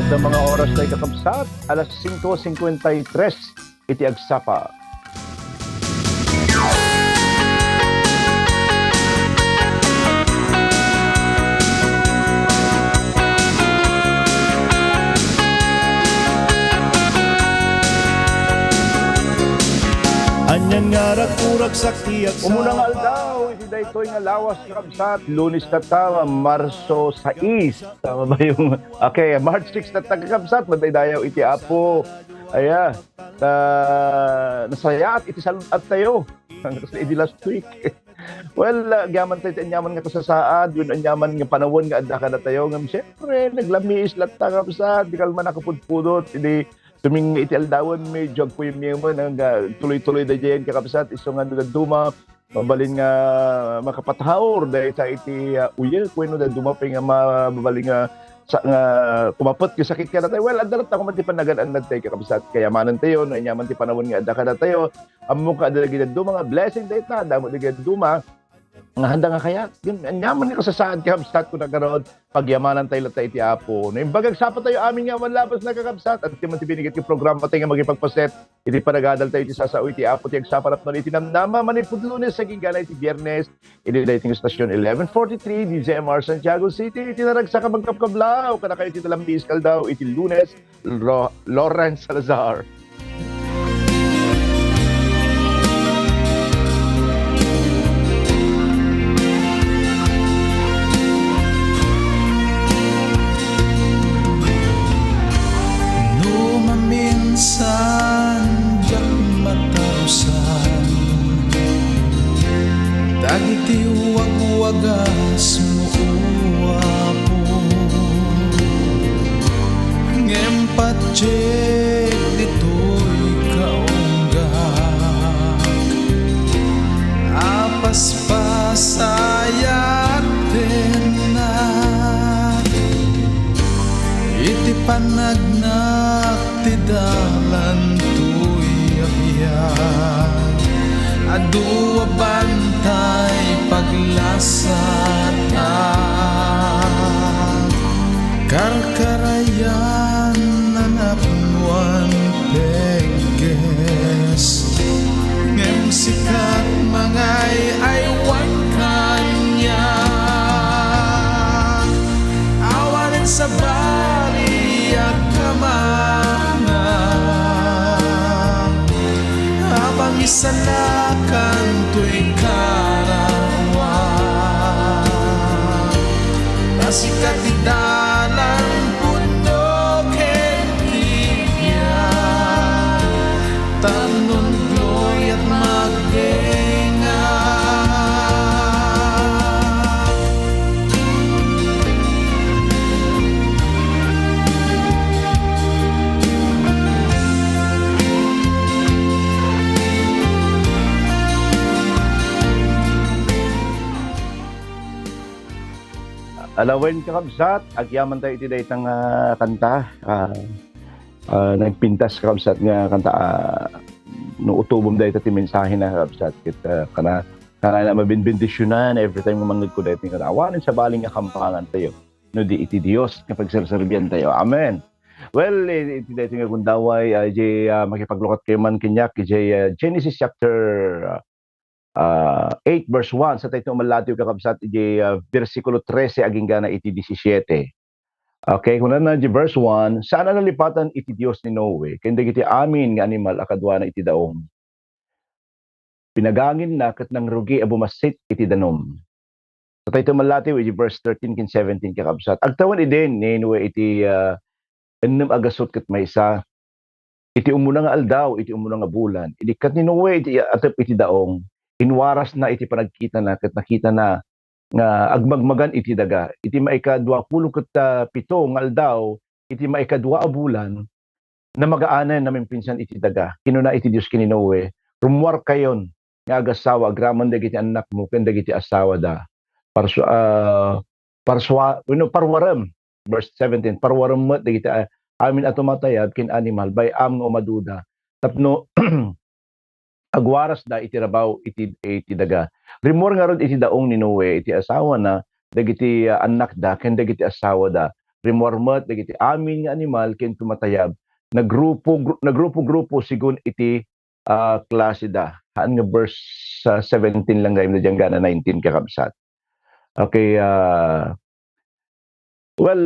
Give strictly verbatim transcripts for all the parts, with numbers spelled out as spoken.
Sa mga oras tayo, kakabsat, alas singko singkwenta y tres iti agsapa. Anian nga raguragsak ti agsapa. Umuna nga aldaw, iti daytoy nga lawas, kakabsat, Lunes tatta, Marso sais. Tama ba yung, okay, March six tatta, kakabsat, madaydayaw iti Apo. Aya, ta, nasayaat iti saludattayo. Iti last week. Well, ah, agyaman tayo iti anyaman nga kasasaad, wenno anyaman nga panawen nga adda kadatayo. Ngem, siyempre, naglamiis latta, kakabsat, di kalman a kapudpudot, idi tumingna iti aldawen, medyo agkuyemyemen, nga tuloy-tuloy da diay, kakabsat, isu nga no dadduma, mabalin nga makapataur dayta iti, ah, uyek, wenno dadduma pay nga mabalin nga sa-, nga kumapet ti sakit kadatayo. Well, adda latta koma ti panagan-annad tayo, kakabsat. Kayamanan tayo, no, anyaman ti panawen nga adda kadatayo. Ammok nga adda dagiti dadduma nga blessing dayta, damo dagiti dadduma nga handa nga kayat. Ngem, anyaman nga kasasaad, kakabsat, kuna garud, pagyamanan tayo latta iti Apo. Naimbag agsapa tayo amin nga awan labasna, kakabsat, at ti man ti binigit nga programa tayo nga makipagpaset iti panagadal tayo iti sasao iti Apo ti agsapa napno iti namnama, manipud Lunes agingga iti Biernes, iti daytoy nga estasyon, eleven forty-three, D Z M R Santiago City, iti naragsak a pagkabkablaw kadakayo iti talambis nga aldaw iti Lunes, Lo-, Lawrence Salazar. No maminsan diak matarusan dagiti wagwagasmo, O Apo, ngem patiek ditoy kaunggak a paspasayatennak iti panagnak ti dalan toy a biag. Adu a bantay paglasatak. Karkarayan a napnoan pegges, ngem sika ti mangay-aywan kaniak. Awanen sabali a kamangam a pangisalakan toy kararuam. Ta sika ti dalan, pudno ken biag, tapno gloria ti agdengngak. Ala wen, kakabsat, agyaman tayo iti dayta nga kanta. Ah, ah, nagpintas, kakabsat, nga kanta, ah, no utobem dayta ti mensahena, kakabsat, ket, ah, kana, kana mabinbendisyonan every time nga mangngegko dayta nga kanta. Awanen sabali nga kampangan tayo no di iti Dios nga pagserserbian tayo. Amen. Well, eh, iti dayta nga gundaway, ah, idiay, ah, makipaglukat kayo man kaniak, idiay, ah, Genesis chapter, ah, ah, eight, verse one, sa tayo malatiw, kakabsat, iti, ah, bersikulo trese agingga na iti disisiete. Okay, kunana iti verse one, "Saan a nalipatan iti Dios ni Noe ken dagiti amin nga animal a kaduana iti daong. Pinaganginna ket nangrugi a bumassit iti danum." Sa tayo malatiw iti verse thirteen ken seventeen, kakabsat. Agtawen idi ni Noe iti, ah, ennem a gasut ket maysa. Iti umuna nga aldaw, iti umuna nga bulan, idi ket ni Noe iti atep iti daong, inwarasna iti panagkitana ket nakitana nga agmagmagan iti daga. Iti maikaduapulo ket, ah, pito nga aldaw, iti maikadua a bulan, namagaanen namimpinsan iti daga. Kinuna iti Dios ken ni Noe, "Rummuarkayon nga agassawa agraman dagiti annakmo ken dagiti assawada. Parsu-, ah, parsua-, wenno parwarem," verse seventeen, "Parwarem met dagiti, ah, amin a tumatayab ken animal, bay-am nga umaduda, tapno agwarasda iti rabaw iti, iti daga." Rimmuar ngarud iti daong ni Noe iti asawana, dagiti, ah, annakda ken dagiti assawada. rimmuar met dagiti amin nga animal ken tumatayab. Nagrupo-, gru-, nagrupo-grupo segun iti, ah, klase da. Haan nga verse, ah, seventeen lang gayam da diyan gana nineteen, kakabsat. Okay, ah, well,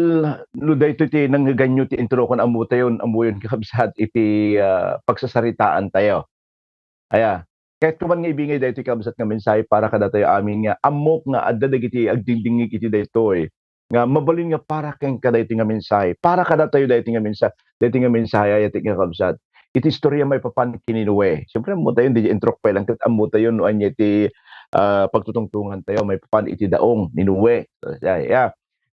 no daytoy ti nangganyo ti intro, kun ammotayon, ammoyon, kakabsat, iti, ah, pagsasaritaan tayo. Aya, kayatko man nga ibingay daytoy, kabsat, nga mensahe para kadatayo amin nga ammok nga adda dagiti agdingdingngeg iti daytoy, nga mabalin nga para kenka daytoy nga mensahe, para kadatayo daytoy nga mensa-, daytoy nga mensahe, aya ti nga, kabsat. Iti istorya maipapan ken ni Noe. Siyempre, ammotayon, diay introk pay lang ket ammotayon no ania ti, ah, pagtutungtongan tayo maipapan iti daong ni Noe. So, aya, aya.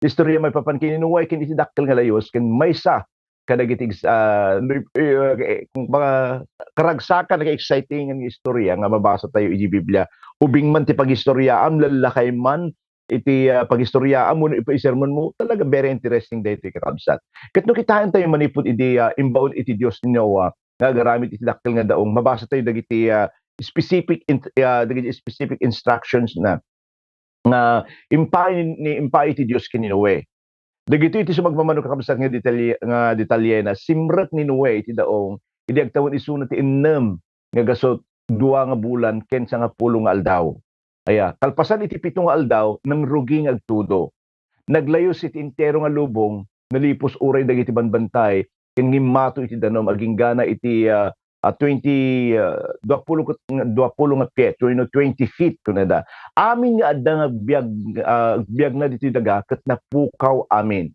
Ti istorya maipapan ken ni Noe, ken iti dakkel nga layus, ken maysa kadagiti ex-, ah, eh, eh, kung mga karagsakan, naka-exciting nga istorya nga mabasa tayo iti Biblia. Ubing man ti pagistoryaam, lallakay man iti, ah, pagistoryaam wenno iti sermonmo, talaga very interesting daytoy, kakabsat. Ket no kitaen tayo manipud idi, ah, imbaon iti Dios ni Noah nga agaramid iti dakkel nga daong, mabasa tayo dagiti, ah, specific in-, ah, dagiti specific instructions na nga impay ni, impay ti Dios ken ni Noe. Dagitoy ti sumagmamano, kakabsat, nga detalye, nga detalyena. Simrek ni Noe iti daong idi agtawen isuna ti ennem nga gasut, dua nga bulan ken sangapulo nga aldaw. Aya, kalpasan iti pito nga aldaw, nangrugi nga agtudo. Naglayus iti entero nga lubong, nalipos uray dagiti banbantay, ken ngimmato iti danum, aginggana iti, ah, ah, twenty, ah, duapulo ket, duapulo nga piet, wenno twenty feet, kunada. Amin nga adda nga agbiag, ah, agbiagna ditoy daga ket napukaw amin.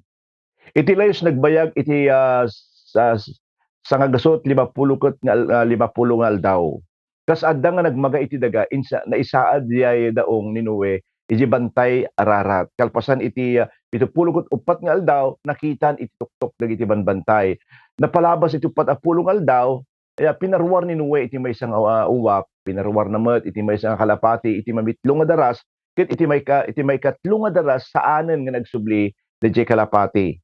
Iti layus nagbayag iti, ah, sa, sangagasut limapulo ket nga al-, ah, limapulo nga aldaw. Kas adda nga nagmaga iti daga, insa-, naisaad diay daong ni Noe iti bantay Ararat. Kalpasan iti, ah, pitupulo ket uppat nga aldaw, nakitan iti tuktok dagiti banbantay. Napalabas iti uppat a pulo nga aldaw, aya, pinaruar ni Noe iti maysa nga, ah, uwak, pinaruarna met iti maysa nga kalapati iti mamitlo nga daras, ket iti mayka-, iti maikatlo nga daras, saanen nga nagsubli daydiay kalapati.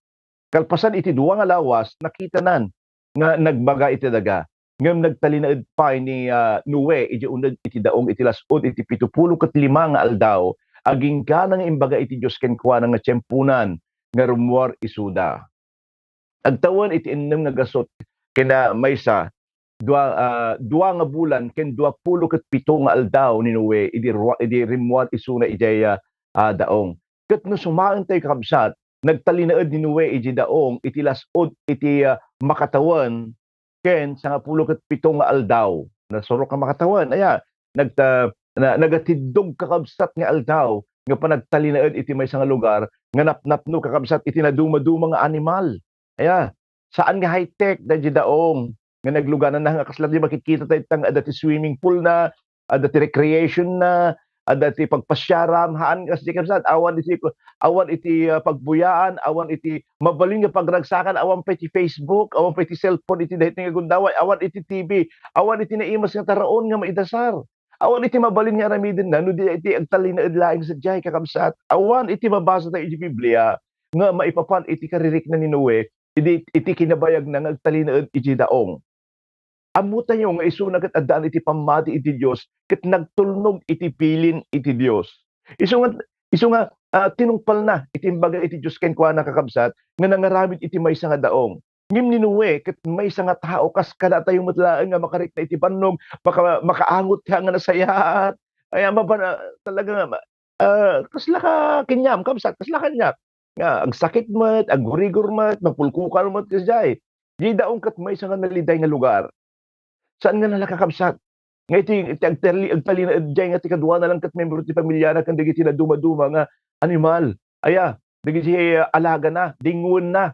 Kalpasan iti dua nga lawas, nakitanan nga nagbaga iti daga. Ngem nagtalinaed pay ni, ah, Noe idiay uneg iti daong iti las-ud iti pitupulo ket lima nga aldaw, aginggana nga imbaga iti Dios kenkuana nga tiemponan nga rummuar isuda. Agtawen iti ennem nga gasut ken, ah, maysa, dua, ah, dua nga bulan ken duapulo ket pito nga aldaw ni Noe idi rua-, idi rimmuar isuna idiay, ah, ah, daong. Ket no sumaentayo, kakabsat, nagtalinaed ni Noe idiay daong iti las-ud iti, ah, makatawen ken sangapulo ket pito nga aldaw. Nasurok a makatawen, aya, nagta-, na-, nagatiddog, kakabsat, nga aldaw nga panagtalinaed iti maysa nga lugar nga napnapno, kakabsat, iti nadumaduma nga animal. Aya, saan nga high-tech daydiay daong nga naglugananna nga kasla ti makikita tayo, ta nga adda ti swimming pool na, adda ti recreation na, adda ti pagpasiaram, haan nga sika, kabsat, awan iti, awan iti, ah, pagbuyaan, awan iti mabalin nga pagragsakan, awan pay ti Facebook, awan pay ti cellphone iti daytoy nga gundaway, awan iti T V, awan iti naimas nga taraon nga maidasar. Awan iti mabalin nga aramidenna no di iti agtalinaed laeng sadiay, kakabsat. Awan iti mabasa tayo iti Biblia nga maipapan iti karirikna ni Noe idi, iti kinabayagna nga agtalinaed iti daong. Ammotayo nga isuna ket addaan iti pammati iti Dios ket nagtulnog iti bilin iti Dios. Isu nga, isu nga, ah, tinungpalna iti imbaga iti Dios kenkuana, kakabsat, nga nangaramid iti maysa nga daong. Ngem ni Noe ket maysa nga tao kas kadatayo met laeng nga makarikna iti bannog, maka-, makaangot ka nga nasayaat. Ay, ama ba na, talaga nga ma-, ah, kasla ka kaniam, kabsat, kasla kaniak. Nga agsakit met, aggurigor met, mapulkukal met, kasdiay. Di daong ket maysa nga naliday nga lugar. Saan nga nalaka, kabsat? Nga iti, iti agtali-, agtalinaed diay nga ti kaduana lang ket membro ti pamiliana ken dagiti nadumaduma nga animal. Aya, dagiti, ah, alagana, dingoenna.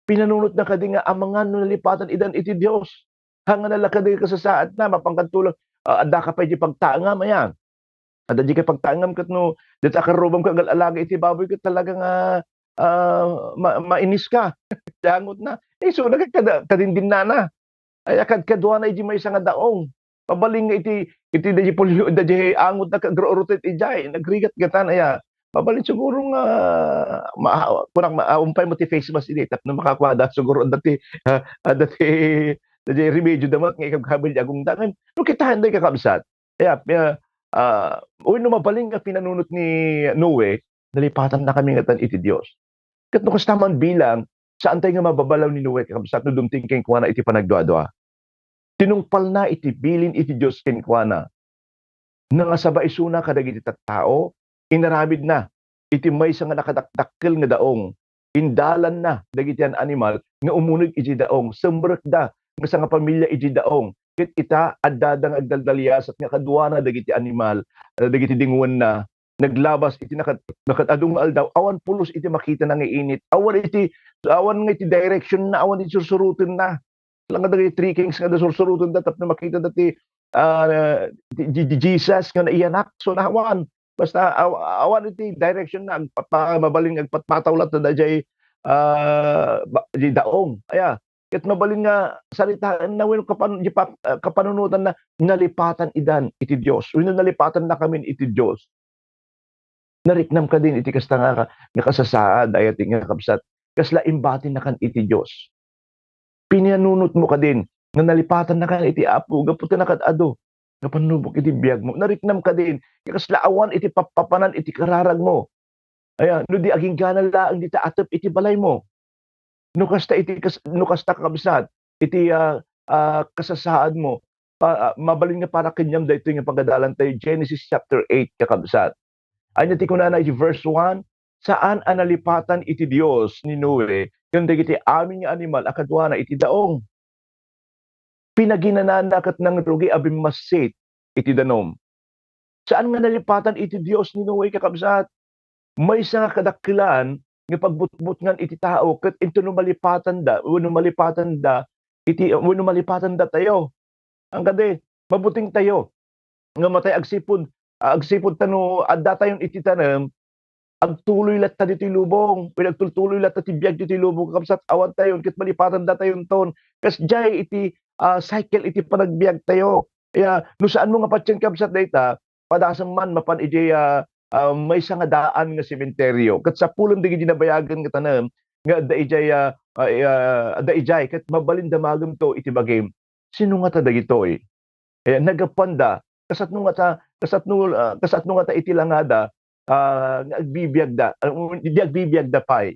Pinanunotna kadi nga amangan no nalipatan idan iti Dios. Haan nga nalaka dagiti kasasaadna, mapankadto lang, ah, addaka pay di pagtangam, aya. Adda di kay pagtangam ket no dita karrubam ka agal-alaga iti baboy ket talaga nga, ah, ma-, mainis ka. Ti angotna. Isu na ket kada-, kadindinnana. Ay, akad kaduana iti maysa nga daong. Mabalin nga iti, iti daydi pulyo, daydi angotna ket agrurutet idiay, nagrigat gatan aya. Mabalin siguro nga, ma-, kunak ma-, ah, umpay mo ti face mask idi tapno makakuada siguro adda ti, ah, adda ti, daydi remedio da met nga ikabkabil di agungdangan. No kitaen day kakabsat, Kaya, ah, ah, wenno mabalin nga pinanunot ni Noe, nalipatannakami ngatan iti Dios. Ket no kasta man bilang, saantay nga mababalaw ni Noe, kakabsat, no dumteng kenkuana iti panagduadua. Tinungpalna iti bilin iti Dios kenkuana. Nangasaba isuna kadagiti tattao, inaramidna iti maysa nga nakadakdakkel nga daong. Indalanna dagiti an-animal nga umuneg iti daong. Sembrekda nga sangapamilia iti daong. Ket ita, addada nga agdaldaliasat nga kaduana dagiti animal, eh, dagiti dingoenna. Naglabas iti nakat-, nakad-adu nga aldaw, awan pulos iti makitana nga init. Awan iti, awan nga iti direction na, awan iti sursurotenna. Lang nga dagiti three kings nga da sursurotenda tapno makita dati, ah, di, di, di Jesus nga naiyanak. So, nawan. Basta aw-, awan iti direction na agpapa-, mabalin nga agpatpataw latta dayjay, ah, ba-, di daong. Aya, ket mabalin nga saritaenna wenno kapan-, di pa-, ah, kapanunotanna, nalipatan idan iti Dios. Wenno nalipatannakamin iti Dios. Nariknam kadin iti kasta nga, nga kasasaad, ay ati nga kabsat, kasla imbatinnakan iti Dios. Pinanunotmo kadin nga nalipatannakan iti Apo gapu ta nakad-adu nga pannubok iti biagmo. Nariknam kadin nga kasla awan iti pappapanan iti kararagmo. Aya, no di aginggana laeng dita atep iti balaymo. No kasta iti kas-, no kasta, kabsat, iti, ah, ah, kasasaadmo, pa-, ah, mabalin nga para kaniam daytoy nga pagadalantayo, Genesis chapter eight, kakabsat. Ania ti kunana iti verse one? Saan a nalipatan iti Dios ni Noe ken dagiti amin nga animal a kaduana iti daong. Pinaginanana ket nangrugi a bimmassit iti danum. Saan nga nalipatan iti Dios ni Noe, kakabsat. Maysa nga kadakkelan nga pagbutbutngan iti tao ket inton no malipatanda, wenno malipatanda iti, wenno malipatandatayo. Angkadi, mabutingtayo nga matay agsipud, agsipud ta no addatayon iti tanem, agtuloy latta ditoy lubong, wenno agtultuloy latta ti biag ditoy lubong, kakabsat, awantayon ket malipatandatayon ton. Kasdiay iti, ah, cycle iti panagbiagtayo. Aya, no saanmo nga patien, kabsat, dayta, padasem man mapan idiay, ah, ah, maysa nga daan nga sementeryo. Ket sapulen dagiti nabayagen nga tanem nga adda idiay, ah, ah, ah, adda idiay, ket mabalin damagento iti bagim. Sino ngata dagitoy? Eh, naggapuanda, kasatno ngata, kasatno, ah, kasatno ngata iti langada, ah, nga agbibiagda, ah, um, di agbibiagda pay.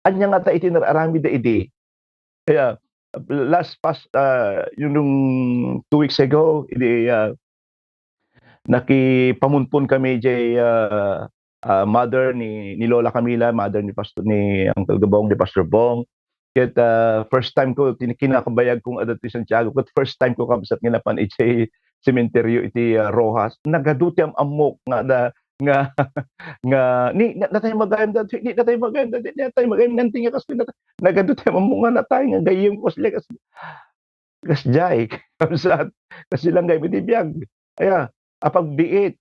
Ania ngata iti nar-aramidda idi? Kaya, last past, ah, yung nung two weeks ago, idi, ah, nakipamunpon kami jay, ah, ah, mother ni, ni Lola Camila, mother ni Pastor, ni Uncle Gabong, ni Pastor Bong. Ket, ah, first time ko, tin-, kinakabayag kong adda ti Santiago, ket first time ko, kabsat, nga napan iti sementeryo iti, ah, Roxas. Nagadu ti am-ammok nga da-, nga, nga, ni, na-, natay magayam dati, ni, natay magayam dati, ni, natay magayam nanti nga kas-, nat-, nagadu ti am-ammok nga natay, nga gayyem ko sila kas-, kasdiay, kabsat, kasi lang gayam iti biag. Aya, apagbiit,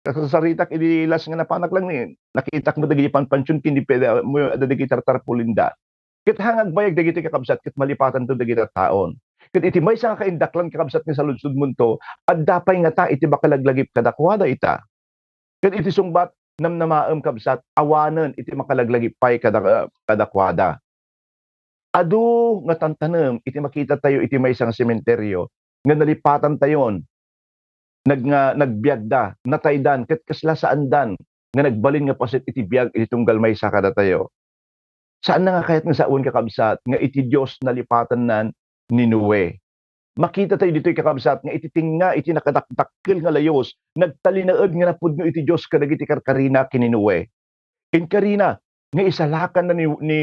kasasaritak idi last nga napanak lang ni, nakitak mo dagiti panpansion ken di pwede mo adda dagiti tartarpulinda. Ket ha nga agbayag dagiti kakabsat, ket malipatanto dagiti tattaon. Ket iti maysa nga kaindaklan, kakabsat, nga saludsodmonto, adda pay ngata iti makalaglagip kadakuada ita. Ket iti sungbat, namnamaem, kabsat, awanen iti makalaglagip pay kada-, kadakuada. Adu nga tantanem iti makitatayo iti maysa nga sementeryo nga nalipatantayon, nag-, nga nagbiagda, nataydan, ket kasla saandan nga nagbalin nga paset iti biag iti tunggal maysa kadatayo. Saanna nga kayat nga sawen, kakabsat, nga iti Dios nalipatannan ni Noe. Makita tayo ditoy, kakabsat, nga iti tengnga iti nakadakdakkel nga layus, nagtalinaed nga napudno iti Dios kadagiti karkarina ken ni Noe. Inkarina nga isalakanna ni, ni,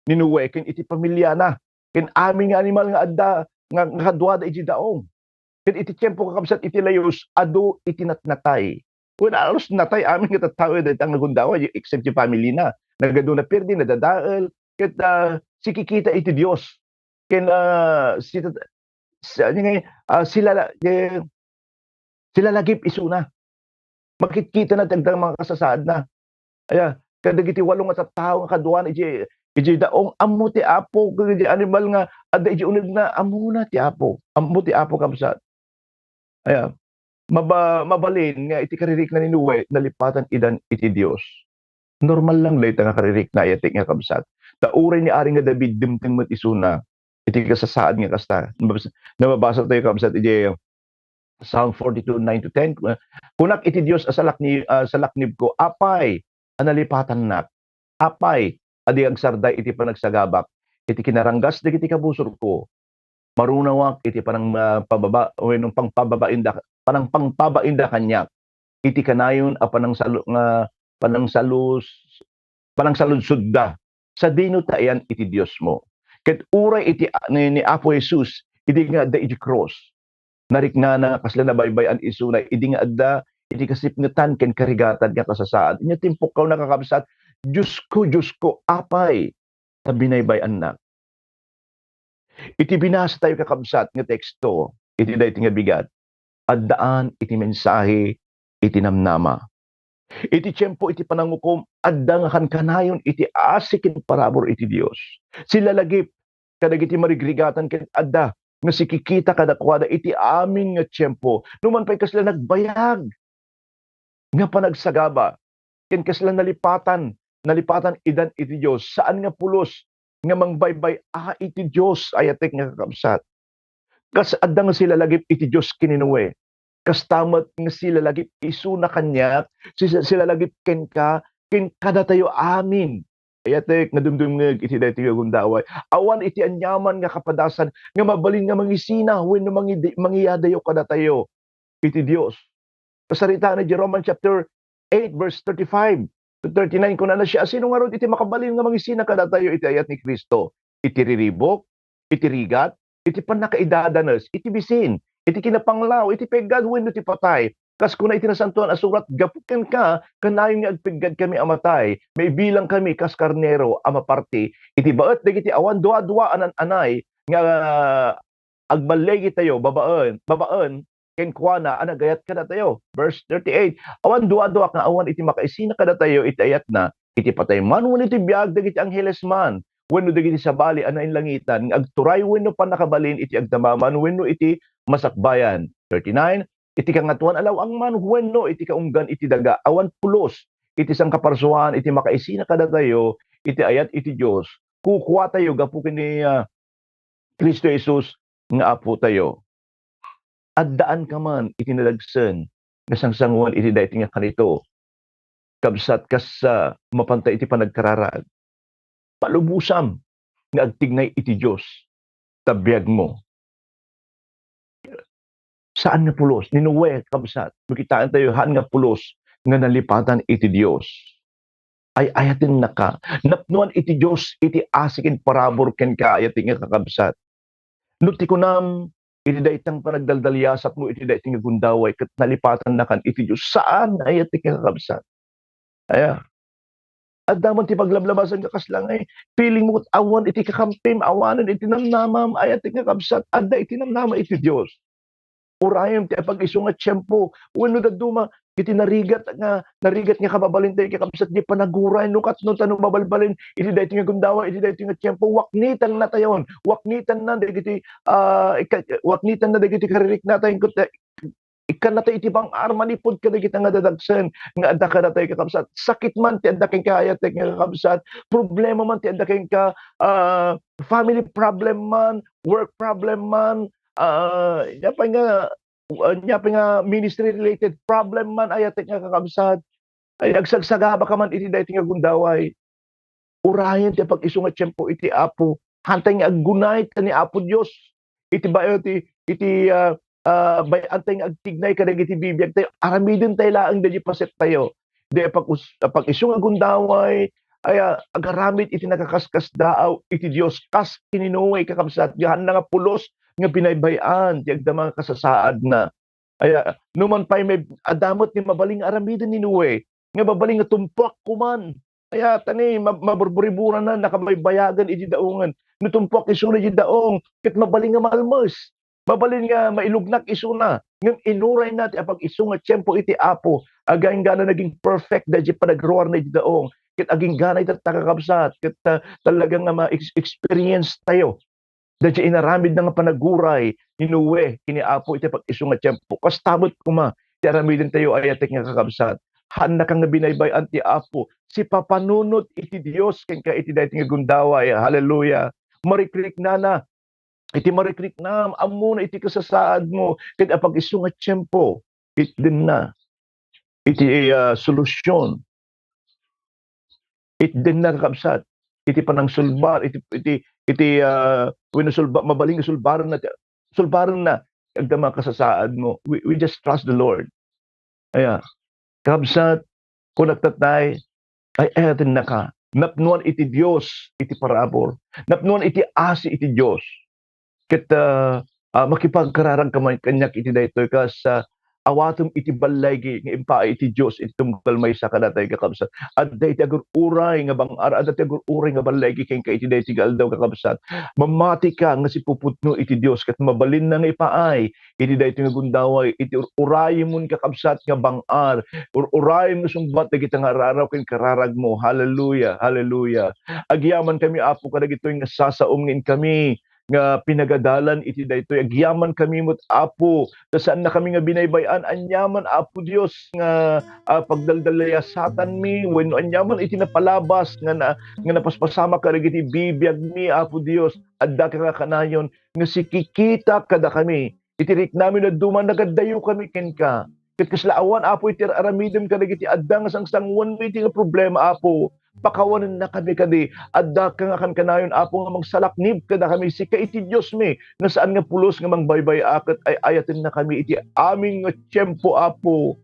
ni Noe ken iti pamiliana, ken amin nga animal nga adda, nga, nga kaduada iti daong. Ket iti tiempo, kakabsat, iti layus, adu iti natnatay. Wen, alus natay amin nga tattao dayta nga gundaway, except ti family na. Nagadu napirdi, nadadael, ket, ah, sikikita iti Dios. Ken, ah, si-, si-, ania nga, ah, sila, eh, silalagip isuna. Makitkitana ti agda nga mga kasasaadna. Aya, kadagiti walo nga tattao nga kaduana iti, iti daong, ammo ti Apo, kadagiti animal nga adda iti unegna, ammona ti Apo. Ammo ti Apo, kabsat. Aya, maba-, mabalin nga iti karirikna ni Noe, nalipatan idan iti Dios. Normal lang dayta nga karirikna, aya ti nga kabsat. Ta uray ni Ari nga David, dimteng met isuna iti kasasaad nga kasta. Nababasa, nababasa tayo, kabsat, iti Psalm forty-two, nine to ten, kuna-, "Kunak iti Dios a salakni-, a salaknibko, apay a nalipatannak? Apay a di agsarday iti panagsagabak iti kinaranggas dagiti kabusorko. Marunawak iti panang, ah, pababa-, wenno pangpababainda, panang pangpabainda kaniak iti kanayon a panangsalu-, nga panangsalus-, panangsaludsodda sadino ta ayan iti Diosmo. Ket uray iti a-, ni, ni Apo Jesus idi nga adda iti krus, nariknana nga kasla nabaybay-an isuna idi nga adda iti kasipngetan ken karigatan nga kasasaad. Ania ti impukkawna, kakabsat? "Diosko, Diosko, apay ta binaybay-annak?" Iti binasatayo, kakabsat, nga teksto iti daytoy nga bigat, addaan iti mensahe iti namnama. Iti tiempo iti panangukom, adda nga kankanayon iti asi ken parabur iti Dios. Silalagip kadagiti marigrigatan ken adda nga sikikita kadakuada iti amin nga tiempo. Numan pay kasla nagbayag nga panagsagaba ken kasla nalipatan, nalipatan idan iti Dios, saan nga pulos nga mangbaybay-a iti Dios, ayatek nga kakabsat. Kas adda nga silalagip iti Dios ken ni Noe, kasta met nga silalagip isuna kaniak, si-, silalagip kenka, ken kadatayo amin. Ayatek nga dumdumngeg iti daytoy nga gundaway. Awan iti aniaman nga kapadasan nga mabalin nga mangisina wenno mangidi-, mangiyadayo kadatayo iti Dios. Kasaritaan iti Romans chapter eight, verse thirty-five to thirty-nine, kunana siya, "Sino ngarud iti makabalin nga mangisina kadatayo iti ayat ni Cristo? Iti riribuk, iti rigat, iti pannakaidadanes, iti bisin, iti kinapanglaw, iti peggad wenno ti patay?" Kas kuna iti Nasantoan a Surat, "Gapu kenka, kanayon nga agpeggadkami a matay, maibilangkami kas karnero a maparti iti baet dagiti awan duadua a nan-anay nga agballigitayo babaen, babaen kenkuana a nagayat kadatayo." Verse thirty-eight, "Awan duadua nga awan iti makaisina kadatayo iti ayatna, iti patay man wenno iti biag, dagiti angheles man wenno dagiti sabali a nainlangitan nga agturay wenno pannakabalin iti agdama man wenno iti masakbayan." Thirty-nine, "Iti kangatoan a law-ang man wenno iti kaunggan iti daga, awan pulos iti sangkaparsuan iti makaisina kadatayo iti ayat iti Dios. Kukuatayo gapu ken ni, ah, Cristo Jesus nga Apotayo." Addaanka man iti nadagsen nga sangsangoan iti daytoy nga kanito, kabsat, kas, ah, mapanta iti panagkararag. Palubosam nga agtignay iti Dios ta biagmo. Saan nga pulos. Ni Noe, kabsat, no kitaentayo, haan nga pulos nga nalipatan iti Dios. Ay-ayatennaka. Napnoan iti Dios iti asi ken parabur kenka, ayatek nga kakabsat. No ti kunam, iti daytang panagdaldaliasatmo iti daytoy nga gundaway, ket nalipatannakan iti Dios. Saan, ayatek nga kakabsat. Aya. Adda man ti paglablabasan nga kasla nga, eh, feeling mo ket awan iti kakampim, awanen iti namnamam, ayatek nga kabsat, adda iti namnama iti Dios. Urayem ti apag-isu nga tiempo, wenno dadduma, iti narigat nga, narigat nga kababalintayo, kakabsat, ti panaguray, no kat-, no ta no mabalbalin, iti daytoy nga gundaway, iti daytoy nga tiempo, waknitannatayon, waknitanna dagiti, ah, ika-, waknitanna dagiti kaririknatayon, ket, eh, ikkannatayo iti bang-ar manipud kadagiti nga dadagsen nga adda kadatayo, kakabsat. Sakit man ti adda kenka, ayatek nga kakabsat, problema man ti adda kenka, ah, family problem man, work problem man, ah, ania pay nga, ah, ania pay nga ministry related problem man, ayatek nga kakabsat. Ay, agsagsagaba ka man iti daytoy nga gundaway. Urayen ti apag-isu nga tiempo iti Apo. Haantay nga aggunay ta ni Apo Dios iti bayo ti, iti, ah, ah, bay-antay nga agtignay kadagiti bibiagtayo. Aramidentayo laeng daydi pasettayo. Di apag-us-, apag-isu nga gundaway, ay, ah, agaramid iti nakaskasdaaw iti Dios kas ken ni Noe, kakabsat, nga haanna nga pulos nga binaybay-an ti agdama nga kasasaadna. Aya, numan pay may adda met ni mabalin nga aramiden ni Noe, nga mabalin nga tumpuak kuman. Aya, ta ni ma-, maburburiburanna, nakabaybayagan iti daongen. No tumpuak isuna iti daong, ket mabalin nga malmes. Mabalin nga mailugnak isuna. Ngem inurayna ti apag-isu nga tiempo iti Apo. Agingga naging perfect daydi panagruarna iti daong. Ket agingga ita, kakabsat, ket, ah, talaga nga ma-ex-, experience tayo daydi inaramidna nga panaguray ni Noe ken ni Apo iti pag-isu nga tiempo. Kasta met koma ti aramidentayo, ayatek nga kakabsat. Haannaka nga binaybay-an ti Apo. Sipapanunot iti Dios kenka iti daytoy nga gundaway. Hallelujah. Marikriknana. Iti marikriknam, ammona iti kasasaadmo. Ket apag-isu nga tiempo, itdenna iti, ah, solusyon. Itdenna, kakabsat. iti panangsulbar, iti, iti, iti, ah, wenno sulba-, mabalin nga sulbarenna, sulbarenna, agdama a kasasaadmo. We, we just trust the Lord. Aya, kakabsat, kunak tatay, ay, ay, atennaka. Napnuan iti Dios iti parabur. Napnuan iti asi iti Dios. Ket, ah, ah, makipagkararag ka man kaniak iti daytoy kas, ah, awatem iti balligi nga impaay iti Dios iti tunggal maysa kadatayo, kakabsat. Adda iti agur-uray nga bang-ar, adda iti agur-uray nga balligi kenka iti daytoy nga aldaw, kakabsat. Mamati ka nga sipuputno iti Dios ket mabalinna nga ipaay iti daytoy nga gundaway, iti ur-, urayemon, kakabsat, nga bang-ar, ur-, urayem nga sungbat dagita nga araraw ken kararagmo. Hallelujah, hallelujah. Agyamankami, Apo, kadagitoy nga sasaom nga inkami nga pinagadalan iti daytoy. Agyamankami met, Apo, ta saannakami nga binaybay-an aniaman, Apo Dios, nga, ah, pagdaldallayasatanmi wenno aniaman iti napalabas nga na-, nga napaspasamak kadagiti bibiagmi, Apo Dios. Addaka nga kanayon nga sikikitak kadakami. Iti riknami nga dadduma, nagadayo kami kenka. Ket kasla awan, Apo, iti ar-aramidem kadagiti adda nga sangsanguanmi iti nga problema, Apo. Pakawanenna kami kadi. Addaka nga kankanayon, Apo, nga mangsalaknib kadakami. Sika iti Diosmi nga saan nga pulos nga mangbaybay-a ket ay-ayatenna kami iti amin nga tiempo, Apo.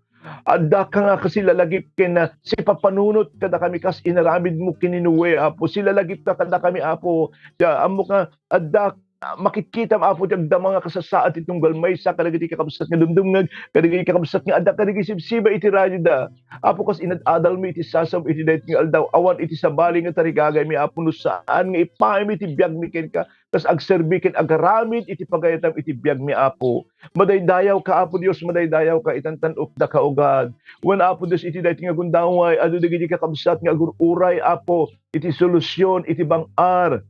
Addaka nga silalagip ken, ah, sipapanunot kadakami kas inaramidmo ken ni Noe, Apo. Silalagipka kadakami, Apo. Ya, ammok nga adda, ah, makitkitam, Apo, ti agdama nga kasasaad ti tunggal maysa kadagiti kakabsat nga dumdumngeg, kadagiti kakabsat nga adda kadagiti sibsiba iti radioda. Apo, kas inad-adalmi iti sasao iti daytoy nga aldaw, awan iti sabali nga tarigagaymi, Apo, no saan nga ipaaymi ti biagmi kenka, kas agserbi ken agaramid iti pagayatam iti biagmi, Apo. Madaydayawka, Apo Dios, madaydayawka, itan-tan-okda, kaugad. Wen, Apo Dios, iti daytoy nga gundaway, adu dagiti kakabsat nga agur-uray, Apo, iti solusyon, iti bang-ar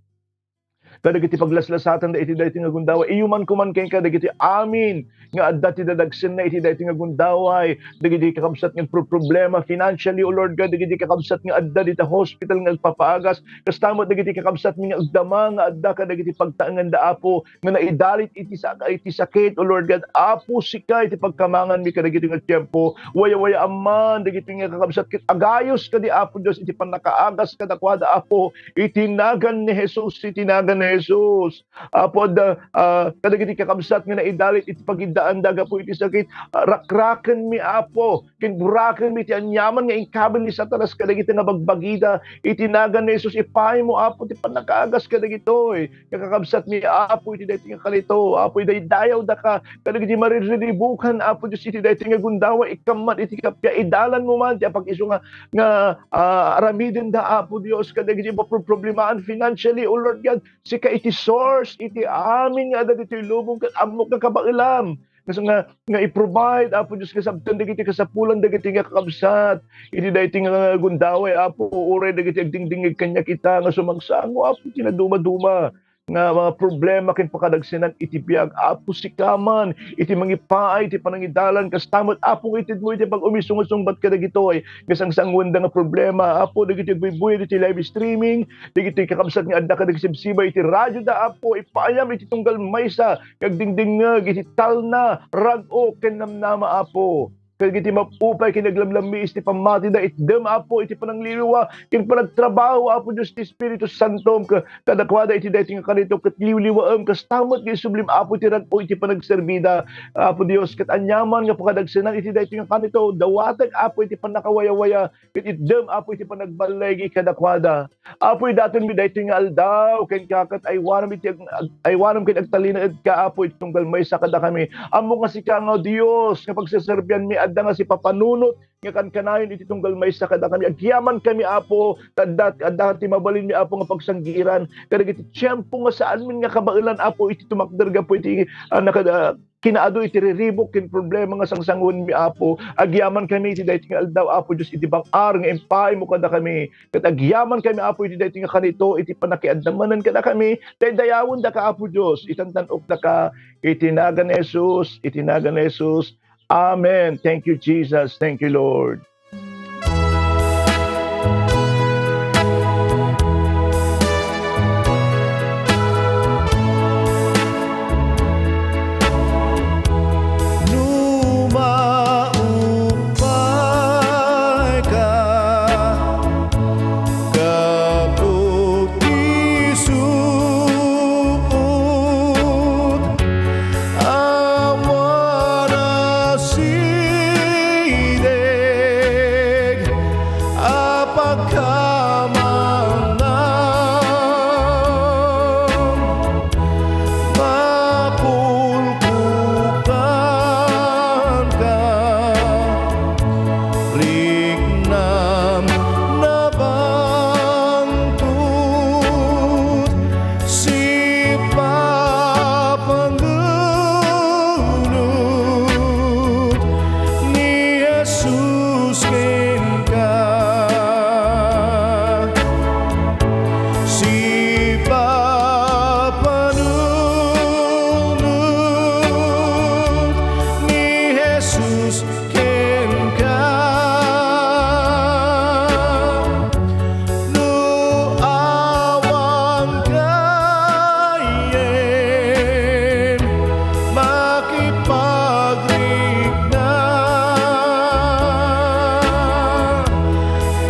kadagiti paglaslasatanda iti daytoy nga gundaway. Iyumanko man kenka dagiti amin nga adda ti dadagsenna iti daytoy nga gundaway, dagiti kakabsat nga agproproblema financially, O Lord God, dagiti kakabsat nga adda dita hospital nga agpapaagas, kasta met dagiti kakabsatmi nga agdama nga adda kadagiti pagtaenganda, Apo, nga naidalit iti sa-, iti sakit, O Lord God. Apo, sika iti pagkamanganmi kadagiti nga tiempo. Wayawayaan man dagiti nga kakabsat ket agayos kadi, Apo Dios, iti pannakaagas kadakuada, Apo, iti nagan ni Jesus, iti nagan ni Jesus. Apo, adda, ah, kadagiti kakabsat nga naidalit iti pagiddaanda gapu iti sakit, ah, rakrakenmi, Apo, ken burakenmi ti aniaman nga inkabil ni Satanas kadagiti nga bagbagida. Iti nagan ni Jesus, ipaaymo, Apo, ti pannakaagas kadagitoy nga kakabsatmi, Apo, iti daytoy nga kanito, Apo, idaydayawdaka kadagiti maririribukan, Apo Dios, iti daytoy nga gundaway. Ikkan man iti kappia, idalanmo man ti apag-isu nga, nga, ah, aramidenda, Apo Dios, kadagiti maproproblemaen financially, O Lord God. Sika iti source iti amin nga adda ditoy lubong, ket ammok nga kabaelam. Kas nga, nga i-provide, Apo Dios, nga sabten dagiti kasapulan dagiti nga kakabsat iti daytoy nga gundaway, Apo, uray dagiti agdingdingngeg kaniak ita nga sumangsango, Apo, iti nadumaduma nga mga problema ken pakadagsenan iti biag. Apo, sika man iti mangipaay iti panangidalan, kasta met, Apo, nga itedmo iti pag-umisungbat kadagitoy nga sangsanguenda nga problema. Apo, dagiti agbuybuya iti live streaming, dagiti kakabsat nga adda kadagiti sibsiba iti radioda, Apo, ipaayam iti tunggal maysa nga agdingdingngeg iti talna, rag-o, ken namnama, Apo. Kadagiti mapupay ken aglamlammiis ti pammatida, itdem, Apo, iti panangliwliwa ken panagtrabaho, Apo Dios, ti Espiritu Santom, ka-, kadakuada iti daytoy nga kanito, ket liwliwaem, kasta met nga isublim, Apo, iti rag-o iti panagserbida, Apo Dios, ket aniaman nga pakadagsenan iti daytoy nga kanito, dawatek, Apo, iti pannakawayawaya, ket itdem, Apo, iti panagballigi kadakuada. Apo, idatonmi daytoy nga aldaw kenka, ket aywanam iti ag-, ag-, aywanam ken agtalinaedka, Apo, iti tunggal maysa kadakami. Ammok nga sika nga Dios nga pagseserbianmi, adda nga sipapanunot nga kankanayon iti tunggal maysa kadakami. Agyamankami, Apo, ta adda, adda ti mabalinmi, Apo, nga pagsanggiran kadagiti tiempo nga saanmin nga kabaelan, Apo, iti tumakder gapu iti, ah, nakada-, kinaadu iti riribuk ken problema nga sangsanguenmi, Apo. Agyamankami iti daytoy nga aldaw, Apo Dios, iti bang-ar nga impaaymo kadakami. Ket agyamankami, Apo, iti daytoy nga kanito, iti pannakiadda manen kadakami. Daydayawendaka, Apo Dios, itantan-okdaka iti nagan ni Jesus, iti nagan ni Jesus. Amen. Thank you, Jesus. Thank you, Lord. No maupay ka, gapu Kamangan, mapulkukanka, riknam nabangtut, sipapanunot ni Jesus kenka. Sipapanunot ni Jesus kenka. No awan kayen makipagrikna,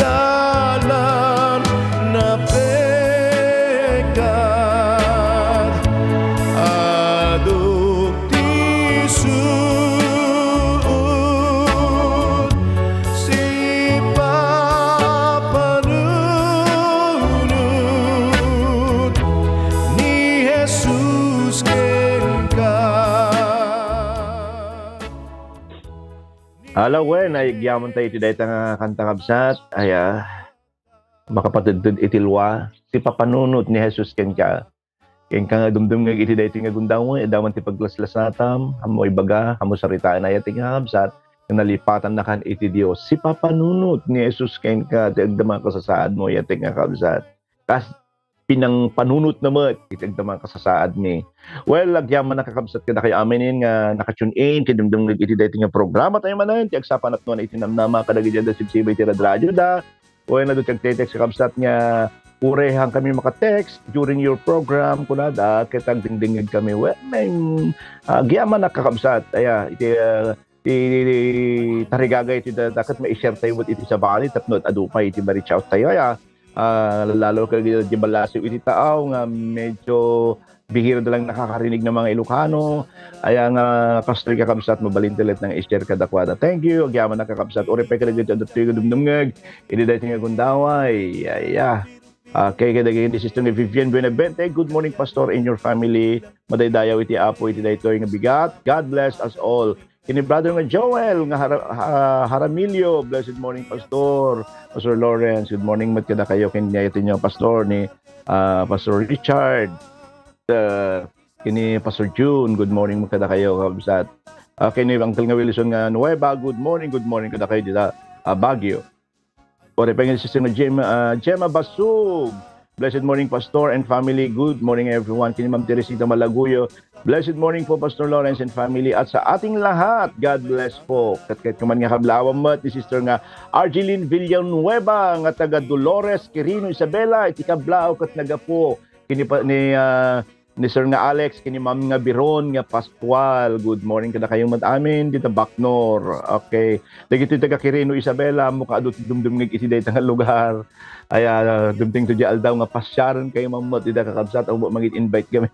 dalan na pekat, aduk ti suot, sipapanunot ni Jesus kenka. Ala wen, ay agyaman tayo iti dayta nga kanta, kabsat. Ay, ah, makapatedted iti lua, sipapanunot ni Jesus kenka. Kenka nga dumdumngeg iti daytoy nga gundaway, adda man ti paglaslasatam, ammo ibaga, ammo saritaen, ay, iti nga kabsat, nga nalipatannakan iti Dios. Sipapanunot ni Jesus kenka ti agdama nga kasasaadmo, ay, iti nga kabsat. Kas pinangpanunotna met iti agdama nga kasasaadmi. Well, agyaman a, kakabsat, kadakayo amin nga naka-tune in, ken dumdumngeg iti daytoy nga programa tayo manen, ti agsapanatnuan iti namnama kadagiti adda sibsiba iti radradioda. Wen, adu ti agte-text, kakabsat, nga, "Uray, haankami maka-text during your program," kunada, ket agdingdingngegkami. Wen, agyaman a, kakabsat, aya, iti, ah, ti tarigagay iti da-, daket mai-share tayo met iti sabali tapno adu pay iti ma-reach out tayo, aya. Ah, lalo ket di ballasiw iti tao nga medyo bihira da lang nakakarinig nga mga Ilocano. Aya nga, kastoy, kakabsat, mabalin ti laeng nga i-share kadakuada. Thank you, agyaman a, kakabsat. Uray pay kadagiti adda ditoy nga dumdumngeg iti daytoy nga gundaway. Aya. Okay, kadagiti sister ni Vivian Buenavente, "Good morning, Pastor, and your family. Madaydayaw iti Apo iti daytoy nga bigat. God bless us all." Kini brother nga Joel nga Hara-, ha-, Jaramillo, "Blessed morning, Pastor." Pastor Lawrence, good morning met kadakayo. Ken ni, iti nyo, Pastor, ni, ah, Pastor Richard, ah, kini Pastor June, good morning met kadakayo, kabsat. Ah, kini Uncle nga Wilson nga Nueva, good morning, good morning kadakayo dita, ah, Baguio. Uray pay ken ni Sister nga Gemma, ah, Gemma Basug. "Blessed morning, Pastor and family." Good morning, everyone. Kini Ma'am Teresita Malaguyo. "Blessed morning po, Pastor Lawrence and family. At sa ating lahat, God bless po." Ket, ket kuman nga kablaawan met ni Sister nga Argeline Villanueva nga taga Dolores, Quirino, Isabela. Iti kablaaw ket nagapu. Kini pa, ni, ah, ni Sir nga Alex, kini Ma'am nga Biron nga Pascual. Good morning kadakayo met amin dita Bacnor. Okay. Dagitoy taga Quirino, Isabela, ammo ka adu ti dumdumngeg iti dayta nga lugar. Aya, dumtengto di aldaw nga pasiaren kayo, Ma'am, met dita, kakabsat, ammo mangit-invite kami.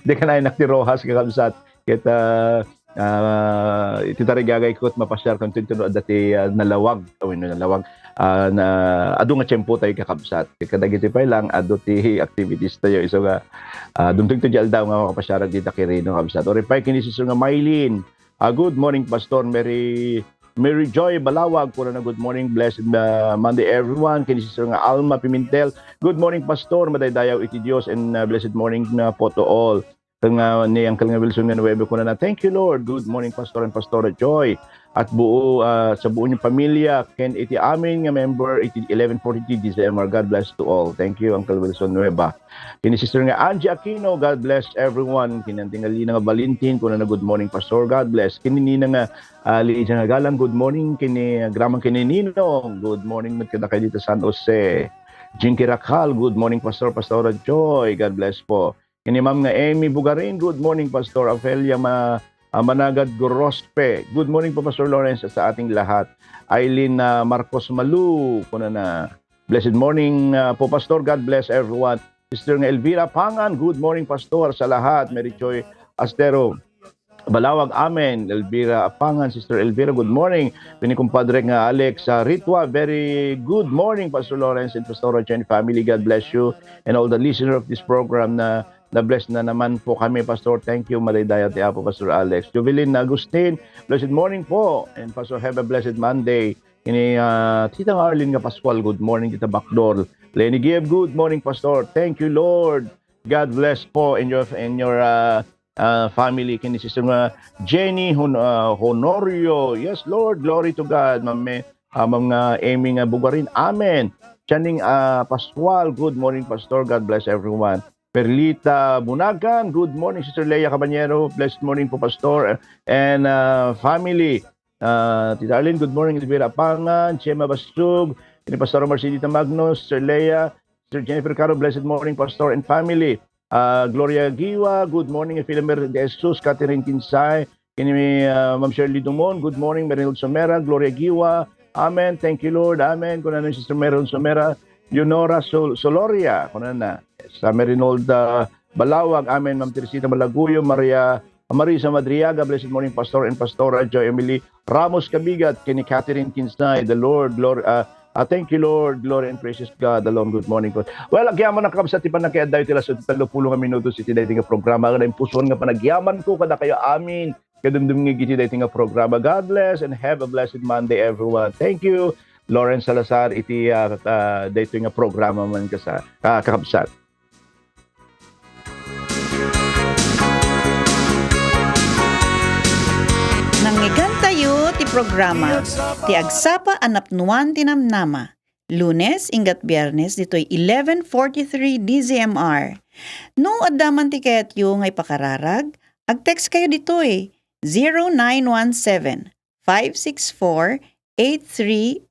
Di ka nainak ti Roxas, kakabsat. Ket, ah, ah, iti tarigagay ket mapasiarkanto inton adda ti, ah, nalawag, wenno nalawag, ah, na, adu nga tiempo tayo, kakabsat. Kadagiti pay lang, adu ti activities tayo. Isu nga, ah, dumtengto di aldaw nga makapasiarak dita Quirino, kabsat. Uray pay ken ni Sister nga Mylene. Ah, "Good morning, Pastor." Mary, Mary Joy Balawag, kunana, "Good morning, blessed, ah, Monday, everyone." Ken ni Sister nga Alma Pimentel, "Good morning, Pastor. Madaydayaw iti Dios and, ah, blessed morning na po to all." Ken nga ni Uncle nga Wilson nga Nuebe, kunana, "Thank you, Lord. Good morning, Pastor and Pastora Joy. At buo, ah, sa buo niyong pamilya, ken iti amin nga member iti eleven forty-three D Z M R. God bless to all." Thank you, Uncle Wilson Nueva. Ken ni Sister nga Angie Aquino, "God bless everyone." Ken ni Auntie nga Lina nga Valentin, kunana, "Good morning, Pastor. God bless." Ken ni Nina nga, ah, Lydia nga Galang, "Good morning." Ken ni, ah, Gramang ken ni Ninong, "Good morning met kadakayo dita San Jose." Jinky Racal, "Good morning, Pastor, Pastora Joy. God bless po." Ken ni Ma'am nga Amy Bugarin, "Good morning, Pastor." Ofelia Ma-, ah, Managad Gorospe, "Good morning po, Pastor Lawrence, at sa ating lahat." Eileen, ah, Marcos Malu, kunana, "Blessed morning, ah, po, Pastor. God bless everyone." Sister nga Elvira Pangan, "Good morning, Pastor, sa lahat." Mary Joy Astero, Balawag, amen. Elvira Apangan, Sister Elvira, good morning. Ken ni kumpadre nga Alex, ah, Ritua, very good morning, Pastor Lawrence and Pastora Jenny family. God bless you and all the listener of this program na na-bless na naman po kami, Pastor. Thank you, madaydayaw ti Apo, Pastor Alex. Jovelyn Agustin, blessed morning po. And Pastor, have a blessed Monday. Ini, ah, Tita Arlene nga Pascual, good morning, Tita Bakdor. Lenny Gibb, good morning, Pastor. Thank you, Lord. God bless po in your, in your, ah, ah, family. Kini Sister nga Jenny Hon-, ah, Honorio. Yes, Lord. Glory to God. Ma'am, ah, Ma'am nga Amy nga Bugarin. Amen. Channing, ah, Pascual, good morning, Pastor. God bless everyone. Perlita Bunagan, good morning, Sister Leia Caballero. Blessed morning po, Pastor and, ah, family. Ah, Tita Arlene, good morning, Elvira Apangan, Gemma Bastug, ni Pastor Marcelita Magno, Sister Leia, Sister Jennifer Caro, blessed morning, Pastor and family. Ah, Gloria Giwa, good morning, Filomer de Jesus, Catherine Kinsay, kini, ah, Ma'am Shirley Dumon, good morning, Merinald Somera, Gloria Giwa, amen, thank you, Lord, amen, kuna ni Sister Meron Somera, Leonora Sol-, Soloria, kuna na, sa Merinald, ah, Balawag, amen, Ma'am Teresita Malaguyo, Maria, Marisa Madriaga, blessed morning, Pastor and Pastora Joy Emily Ramos Cabigat, kini Catherine Kinsay, the Lord, Lord, ah, ah, thank you, Lord, glory and praises God alone. Good morning po. Well, agyaman na, kakabsat, ti pannakaaddayo ti las-, ti tallopulo nga minutos iti daytoy nga programa. Nga impusuan nga panagyaman ko kadakayo amin kadumdumngeg iti daytoy nga programa. God bless and have a blessed Monday, everyone. Thank you, Lawrence Salazar, iti, ah, ah, daytoy nga programa man kasa-, ah, kakabsat. Nangngegentayo ti programa, ti Agsapa a Napnuan ti Namnama. Lunes, inggat Biernes, ditoy eleven forty-three D Z M R. No adda man ti kayatyo nga ipakararag, agtext kayo ditoy, zero nine one seven, five six four, eight three